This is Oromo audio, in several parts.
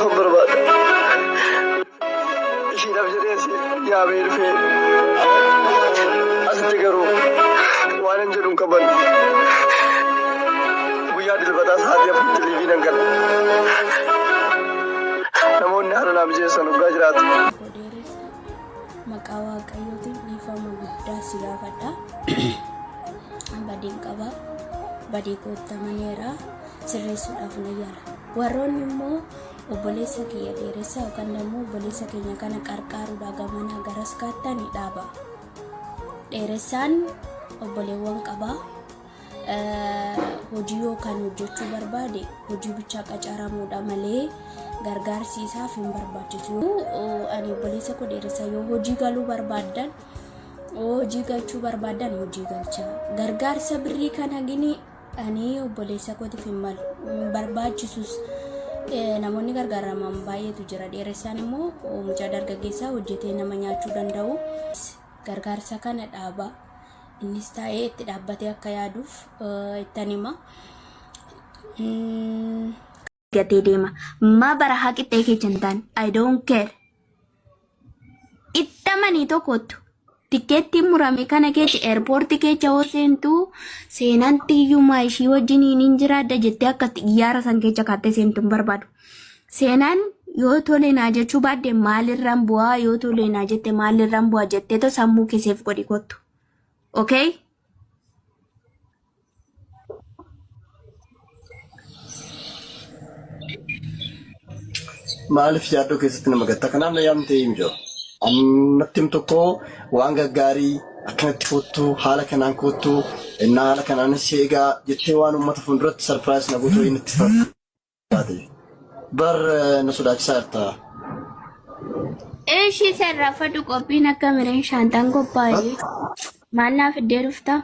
Kan barbaada. Ishiidhaaf jedhee asi yaabee dhufee asitti garuu waan hin jedhu hin qaban. Guyyaa dilbataa sa'aatii afuritti liivii nan gala. Namoonni haala naa mijeessan hoggaa jiraatu. Obbo Dheeressa, maqaa Waaqayyootiin dhiifama guddaa si gaafadha. Badiin qaba. Badii kootti amaneera. Sirreessuudhaaf na yaala. Warroonni immoo obboleessa kiyya dheeressaa yookaan immoo obboleessa keenya kana qarqaaruudhaa gamanaa garas kaattani dhaaba. Dheeressaan obboleewwan qaba. Hojii yookaan hojjechuu barbaade hojii bichaa qacaramuudha malee gargaarsi isaaf hin barbaachisu. Ani obboleessa koo dheeressaa yoo hojii galuu barbaaddan hojii galchuu barbaaddan hojii galchaa. Gargaarsa birrii kana gini Ani obboleessa kootiif hin malu. Hin barbaachisus. Namoonni gargaaraman baay'eetu jira. Dheeressaan immoo mucaa dargaggeessaa hojjetee nama nyaachuu danda'u. Gargaarsa kana dhaabaa. Innis taa'ee itti dhaabbatee akka yaaduuf ittan hima. Gatee deema. Maa barahaa qixxee keecha hin taane. I don't care. Ittamanii tokkottu. Tikkeettiin murame kana keessa eerpoortii keessa hoo seentu seenaan tiyyumaa ishii wajjin hin jiraadha jettee akka xiyyaara san keessa kaattee seentu hin barbaadu. Seenaan yoo tole naa jechuu baadde maalirraan bu'aa yoo tole naa jette maalirraan bu'aa jetteetoo sammuu keseef godhi kottu. Okay? Maaliif yaaddoo keessatti nama gatta? Kanaaf na yaamtee hin jiru. Natti him tokko waan gaggaarii akkanatti kottu haala kanaan kottu innaa haala kanaan si eegaa jettee waan uummata fuulduratti sarpiraayis na gootu wayii natti fakkaate. Bar na sodaachisaa jirta. Ishii sarraafadhu qophiin akka mireen shaantaan qophaa'e. Maal naa fiddee dhuftaa?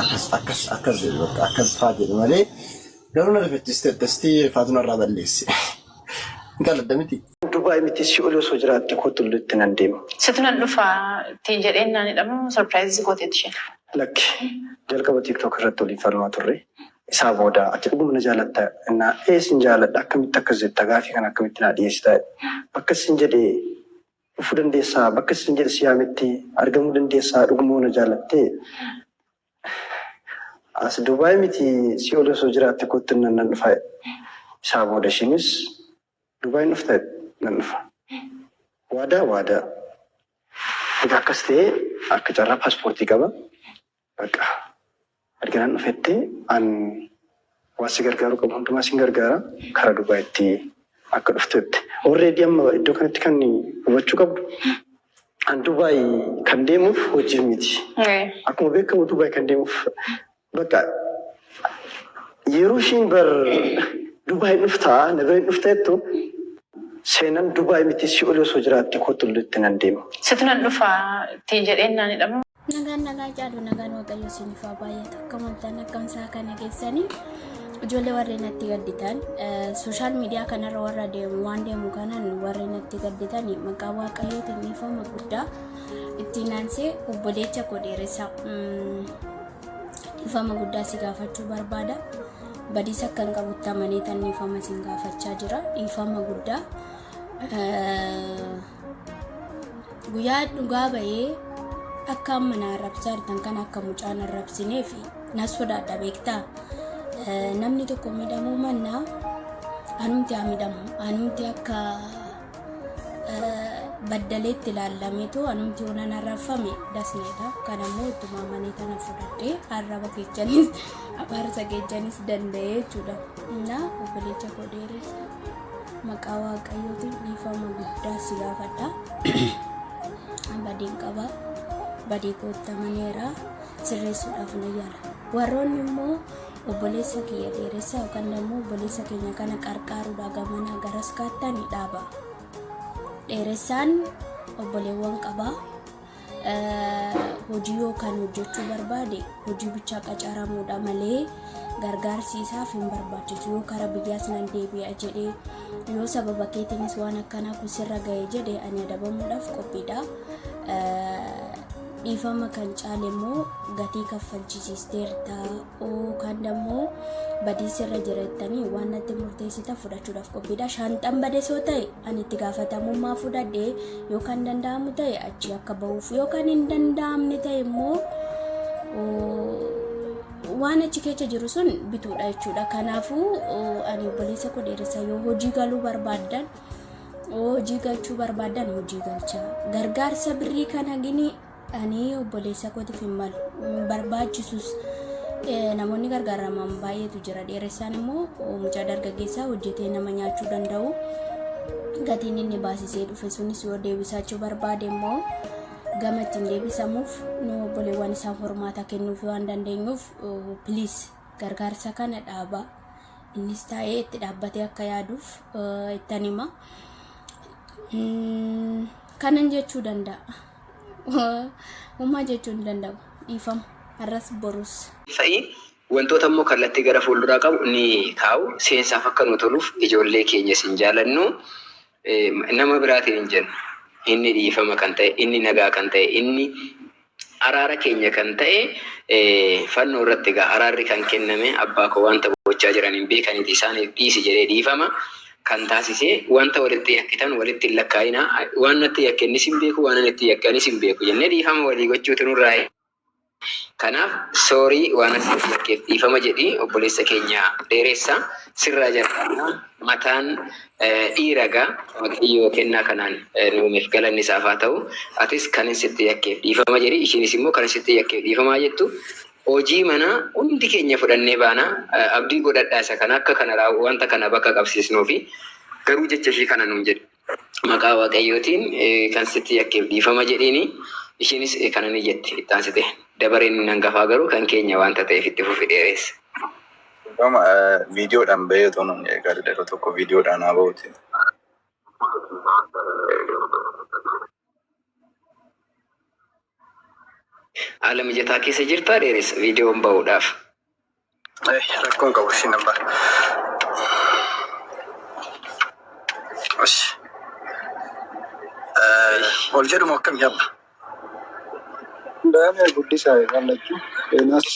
Akkas akkas akkas jedhu bakka akkas faa jedhu malee garuu na rifachiiste akkasitti rifaatu narraa balleesse. Hin qalladda miti. Dubaay miti si'ool osoo jiraatte kottu itti nan deema. Situ nan dhufa ittiin jedheen naan hidhamu surprise gooteetti isheen. Lakki jalqaba TikTok irratti waliin falmaa turre. Isaa booda ati dhuguma na jaalatta innaa ee sin jaaladha akkamitti akkas jetta gaafii kana akkamitti naa dhiyeessita bakka sin jedhe Dhufuu dandeessaa? Bakka siin jedhe si yaametti argamuu dandeessaa? Dhugumoo na jaalattee? As Dubaay miti si'ool osoo jiraatte kottu nan nan dhufa jedhe. Isaa booda ishiinis Dubaay hin dhufta jedhe. Nan dhufa. Waadaa? Waadaa. Egaa akkas ta'ee akka carraa paaspoortii qaba. Baqa erga nan dhufette an waan si gargaaruu qabu hundumaa sin gargaara karaa Dubaayitti akka dhuftu jette. Already amma iddoo kanatti kan hubachuu qabdu an Dubaay kan deemuuf hojiif miti. Akkuma beekamu Dubaay kan deemuuf bakka yeroo ishiin bar Dubaay dhuftaa na bira hin dhufta jettu seenan Dubaay miti si'ool osoo jiraatte kottu itti nan deema. Situ nan dhufa ittiin jedheen naan hidhamu. Nagaan nagaa caalu nagaan waaqayyo isiniif haa baay'atu akkam oltan akkam isaa kana keessanii ijoollee warreen natti gadditan sooshaal miidiyaa kanarra warra deemu waan deemu kanan warreen natti gadditan maqaa waaqayyootiin dhiifama guddaa ittiin aansee obboleecha koo dheeressa dhiifama guddaa si gaafachuu barbaada badiisa akka hin qabutti amanee tan dhiifama isin gaafachaa jira dhiifama guddaa Guyyaa dhugaa bahee akka amma na arrabsaa jirtan kana akka mucaan arrabsineef na sodaadha beektaa. Namni tokko miidhamuu mannaa anumti haa miidhamu anumti akka baddaleetti ilaallameetu anumti yoo nan arrabfame dasneedha. Kan ammoo ittuma amanee tana fudhadhee arraba kechanis abaarsa kechanis danda'ee jechuudha. Innaa obboleecha koo dheeressa. Maqaa Waaqayyootiin dhiifama guddaa si gaafadha. Badiin qaba. Badii kootti amaneera. Sirreessuudhaaf na yaala. Warroonni immoo obboleessa kiyya dheeressaa yookaan immoo obboleessa keenya kana qarqaaruudhaa gamanaa garas kaattani dhaaba. Dheeressaan obboleewwan qaba. Hojii yoo kan hojjechuu barbaade hojii bichaa qacaramuudha malee gargaarsi isaaf hin barbaachisu. Yoo kara biyyaas nan deebi'a jedhee yoo sababa keetiinis waan akkanaa kun sirra ga'e jedhe ani adabamuudhaaf qophiidha. Dhiifama kan caale immoo gatii kaffalchisiisteerta yookaan immoo Badii sirra jira jettanii waan natti murteessitan fudhachuudhaaf qophiidha. Shaanxaan bades yoo ta'e ani itti gaafatamummaa fudhadhee yoo kan danda'amu ta'e achi akka ba'uuf yoo kan hin danda'amne ta'e immoo waan achi keessa jiru sun bituudha jechuudha. Kanaafuu ani obboleessa koo dheeressa yoo hojii galuu barbaaddan hojii galchuu barbaaddan hojii galchaa. Gargaarsa birrii kana gini ani obboleessa kootiif hin malu hin barbaachisus. Namoonni gargaaraman baay'eetu jira. Dheeressaan immoo mucaa dargaggeessaa hojjetee nama nyaachuu danda'u. Gatiin inni baasisee dhufe sunis yoo deebisaachuu barbaade immoo gama ittiin deebisamuuf nu obboleewwan isaa furmaata kennuuf waan dandeenyuuf please gargaarsa kana dhaabaa. Innis taa'ee itti dhaabbatee akka yaaduuf ittan hima. Kanan jechuu danda'a. Uumaa jechuu hin danda'u. Dhiifama. Har'as borus. Fa'i wantoota immoo kallattii gara fuulduraa qabu ni kaa'u. Seensaaf akka nu toluuf ijoollee keenya isin jaalannu nama biraatiin hin jennu. Inni dhiifama kan ta'e, inni nagaa kan ta'e, inni araara keenya kan ta'e fannoo irratti egaa araarri kan kenname abbaa koo wanta gochaa jiran hin beekaniiti isaaniif dhiisi jedhee dhiifama kan taasise wanta walitti yakkitan walitti hin lakkaa'inaa waan natti yakke innis hin beeku waan ani itti yakke anis hin beeku jennee dhiifama walii gochuutu nurraa. Kanaaf sorry waan ani sitti yakkeef dhiifama jedhi obboleessa keenya dheeressa sirraa jalqabna mataan dhiira gaa Waaqayyo kennaa kanaan nu uumeef galanni isaaf haa ta'u atis kanin sitti yakkeef dhiifama jedhi ishiinis immoo kanin sitti yakkeef dhiifama haa jettu hojii manaa hundi keenya fudhannee baana abdii godhadhaa isa kana akka kana wanta kana bakka qabsiisnuufi garuu jecha ishii kana nuun jedhi. Maqaa Waaqayyootiin kan sitti yakkeef dhiifama jedhiini. Ishiinis kana ni jetti itti aansite. Dabareen inni hangafaa garuu kan keenya waanta ta'eef itti fufi dheereessa. Dhiifama viidiyoodhaan bahee otoo namni eegaa yeroo tokko viidiyoodhaan haa bahuti. Haala mijataa keessa jirtaa dheeressa viidiyoon bahuudhaaf? Rakkoon qabu ishiin abbaa. Ishi. Ol jedhumoo akkami abba? Danda'ame guddisaa jaallachuu. Seenaas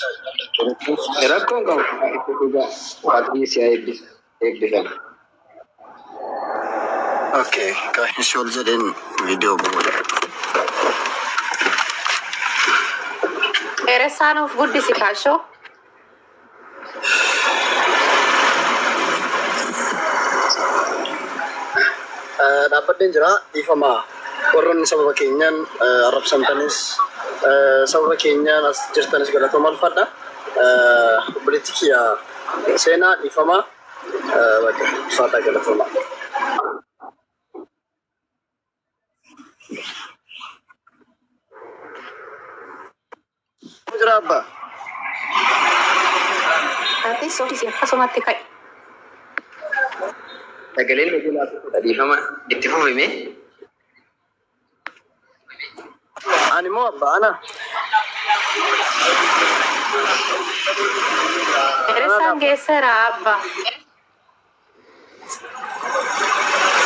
Rakkoon qabu itti dhugaa. Waaqayyo si haa eebbisu. Eebbifama. Okay, ishi ol jedheen viidiyoo bahuudha. Dheeressaan of guddisi kaashoo. Dhaabbadheen jira dhiifama warroonni sababa keenyaan arrabsamtanis sababa keenyaan as jirtanis galatooma alfadha. Obboleetti kiyya seenaa dhiifama bakka ulfaadhaa galatooma. Jira abbaa. Atis ofiisi akkasumatti ka'i. Sagaleen hojii laafisuudha dhiifama itti fufime. Ani moo abbaa ana? Dheeressaan geesseera abbaa.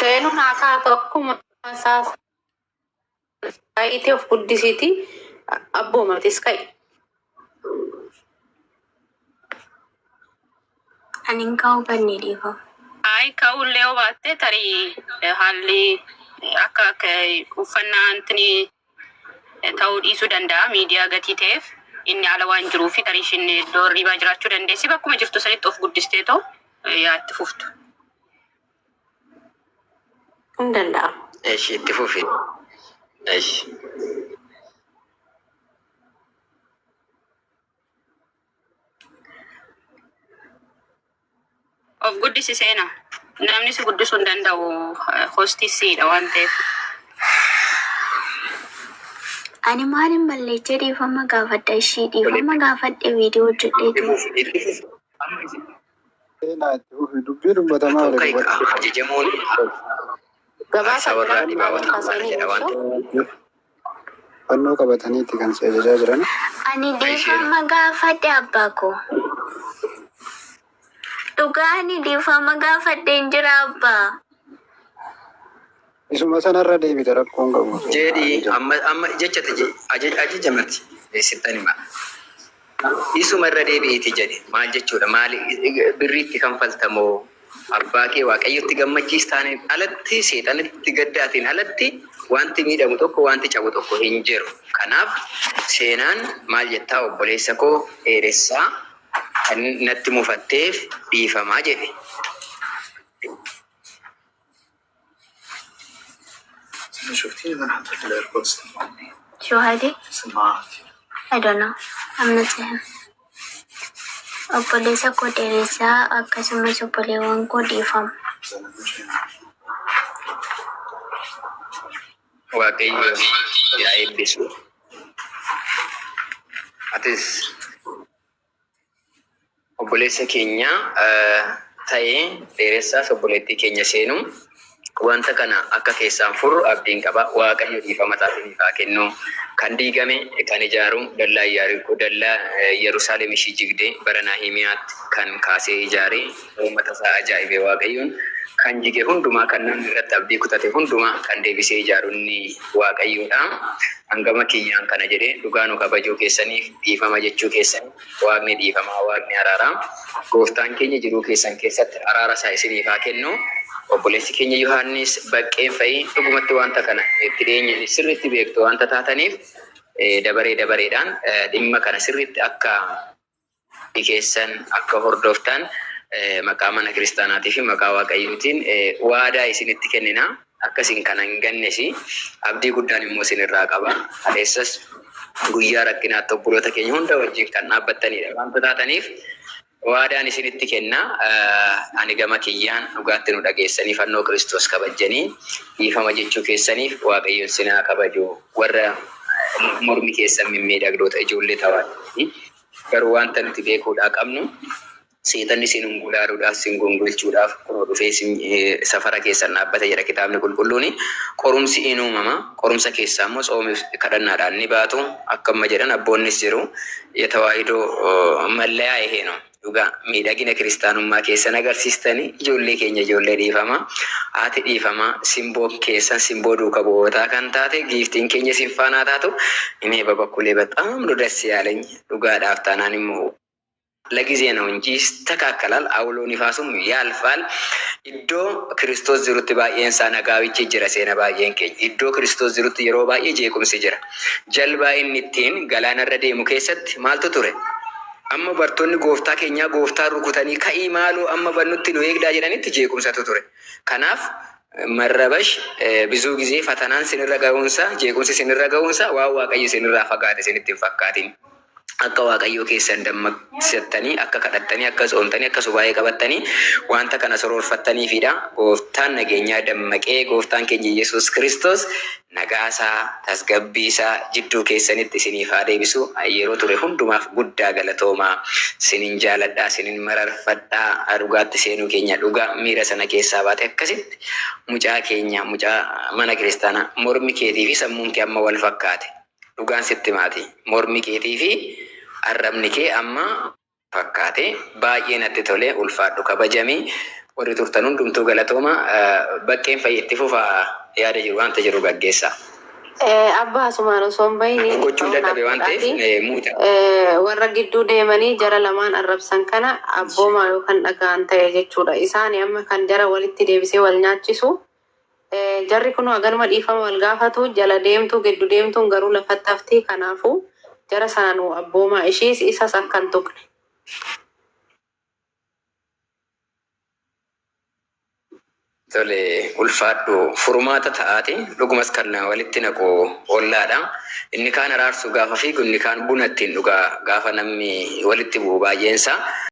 Seenuun haa kaatu akkuma isaa ka'iitii of guddisiiti abboomatis ka'i. Ani hin ka'uu banne dhiifama. Ayi ka'ullee yoo baatte tarii haalli akka akka uffannaa antini ta'uu dhiisuu danda'a miidiyaa gatii ta'eef inni ala waan jiruu fi tarii ishiin iddoo hirribaa jiraachuu dandeessi bakkuma jirtu sanitti of guddistee ta'u yaa itti fuftu. Hin danda'amu. Eshi itti fufi. Eshi. Of guddisi seena. Namni si guddisuu hin danda'u hoostisiidha waan ta'eef. Ani maalin balleechee dhiifama gaafadha ishii dhiifama gaafadhe viidiyoo hojjedhee Itti jiru. fufi. Itti fufi. Amma isin Seenaa itti fufi dubbii dubbatamaa Haa ta'u waliin ka'i dubbachuu. ajajamuun Gabaasa aarsaa warra biraa dhibaawwatan kaasanii baala jedha waan ibsu. ta'eef. Fannoo qabataniiti kan si ajajaa jiran. Ani Isheen dhiifama gaafadhe abbaa koo. Dhugaa ani dhiifama gaafadhe hin jira abbaa. Isuma sanarra deebite rakkoon qabu. jedhi amma amma jecha ajajamati sittan hima. Isuma irra deebi'iiti jedhe. Maal jechuudha? Maali birriitti kanfaltamoo abbaa kee Waaqayyotti gammachiistaaniin alatti, seexanatti gaddaatiin alatti wanti miidhamu tokko, wanti cabu tokko hin jiru. Kanaaf seenaan maal jettaa obboleessa koo dheeressaa kan natti mufatteef dhiifamaa jedhe. شفتيني انا حطيت ال AirPods تبعي. شو هادي؟ سماعات. I don't know. I'm not saying. Obboleessa koo dheeressaa akkasumas obboleewwan koo dhiifama. Waaqayyo yaa eebbisu. Atis obboleessa keenya ta'ee dheeressaas obboleettii keenya seenu wanta kana akka keessaan furru abdiin qaba. Waaqayyo dhiifama isaatiif haa kennu. Kan diigame kan ijaaru, dallaa Iyaarikoo, dallaa Yerusaalem ishii jigde bara Naahimiyaatti kan kaasee ijaare, uummata isaa ajaa'ibe Waaqayyoon kan jige hundumaa, kan namni irratti abdii kutate hundumaa kan deebisee ijaaru inni Waaqayyoodha. Hangama kiyyaan kana jedhee, dhugaa nu kabajuu keessaniif, dhiifama jechuu keessaniif, Waaqni dhiifamaa, Waaqni araaraa, gooftaan keenya jiruu keessan keessatti araara isaa isiniif haa kennu. Obboleessi keenya Yohaannis Baqqeen fa'i dhugumatti wanta kana itti dhiyeenya sirriitti beektu wanta taataniif, dabaree dabareedhaan dhimma kana sirriitti akka keessan akka hordoftan maqaa mana kiristaanaatii fi maqaa Waaqayyootiin waadaa isinitti kennina. Akkasiin kana hin gannes abdii guddaan immoo isinirraa qaba. Kaleessas guyyaa rakkinaatti obboloota keenya hunda wajjin kan dhaabbattanidha wanta taataniif waadaan isinitti kenna. Ani gama kiyyaan dhugaatti nu dhageessanii, fannoo Kiristoos kabajjanii dhiifama jechuu keessaniif Waaqayyoon sinaa kabaju. Warra mormi keessan mimmiidhagdoota ijoollee ta'aa, garuu wanta nuti beekuudhaa qabnu, seexanni isin gulaaluudhaaf, isin gongolchuudhaaf kunoo dhufee safara keessan dhaabbata jedha kitaabni qulqulluuni. Qorumsi in uumama. Qorumsa keessaa immoo tsoomiif kadhannaadhaan ni baatu. Akka amma jedhan abboonnis jiru. የተዋሕዶ መለያ ይሄ ነው። Dhugaa miidhagina kiristaanummaa keessan agarsiistanii, ijoollee keenya, ijoollee dhiifamaa, haati dhiifamaa, simboo keessan, simboo duuka bu'ootaa kan taate giiftiin keenya isin faanaa taatu. እኔ በበኩሌ በጣም ነው ደስ ያለኝ። dhugaadhaaf taanaan immoo ለጊዜ ነው እንጂ ይስተካከላል። አውሎ ንፋሱም ያልፋል። Iddoo Kiristoos jirutti baay'een isaa nagaawichi jira, seena baay'een keenya. Iddoo Kiristoos jirutti yeroo baay'ee jeequmsi jira. Jalbaa inni ittiin galaanarra deemu keessatti maaltu ture? Amma bartoonni gooftaa keenyaa gooftaa rukutanii, "Ka'ii maaloo, amma bannutti nu eegdaa," jedhanitti jeequmsatu ture. Kanaaf መረበሽ ብዙ ጊዜ ፈተናን sinirra ga'uunsa, jeequmsi sinirra ga'uunsa waan Waaqayyo sinirraa fagaate sinitti hin fakkaatin. Akka Waaqayyoo keessan dammaqsattanii, akka kadhattanii, akka tsoomtanii, akka subaa'ee qabattanii wanta kana soroorfattaniifidha. Gooftaan nageenyaa dammaqee, gooftaan keenya Yesuus Kiristoos nagaasaa, tasgabbiisaa jidduu keessanitti isiniif haa deebisu. Yeroo ture hundumaaf guddaa galatoomaa. Sinin jaaladhaa, sinin mararfadhaa. Dhugaatti seenuu keenya dhugaa miira sana keessaa baate akkasitti mucaa keenya, mucaa mana kiristaanaa, mormi keetii fi sammuun kee amma wal fakkaate. Dhugaan sitti maati. Mormi keetii fi arrabni kee amma fakkaate, baay'ee natti tole, ulfaadhu, kabajamii. Warri turtan hundumtuu galatooma. Baqqeen fa'i itti fufaa, yaada jiru wanta jiru gaggeessaa. Abbaa, asumaan osoo hin bahin Gochuun dadhabe waan ta'eef muuta. Warra gidduu deemanii jara lamaan arrabsan kana abboomaa yookaan dhagaan ta'e jechuudha. Isaan amma kan jara walitti deebisee wal nyaachisu. Jarri kun haganuma dhiifama wal gaafatu, jala deemtu gidduu deemtuun garuu lafatti hafti. Kanaafuu jara sana nu abboomaa, ishiis isas akka hin tuqne. Tole, ulfaadhu, furmaata ta'aati. Dhugumas kan walitti naqu ollaadha. Inni kaan araarsuu gaafa fiigu, inni kaan buna ittiin dhugaa gaafa namni walitti bu'u baay'eensaa.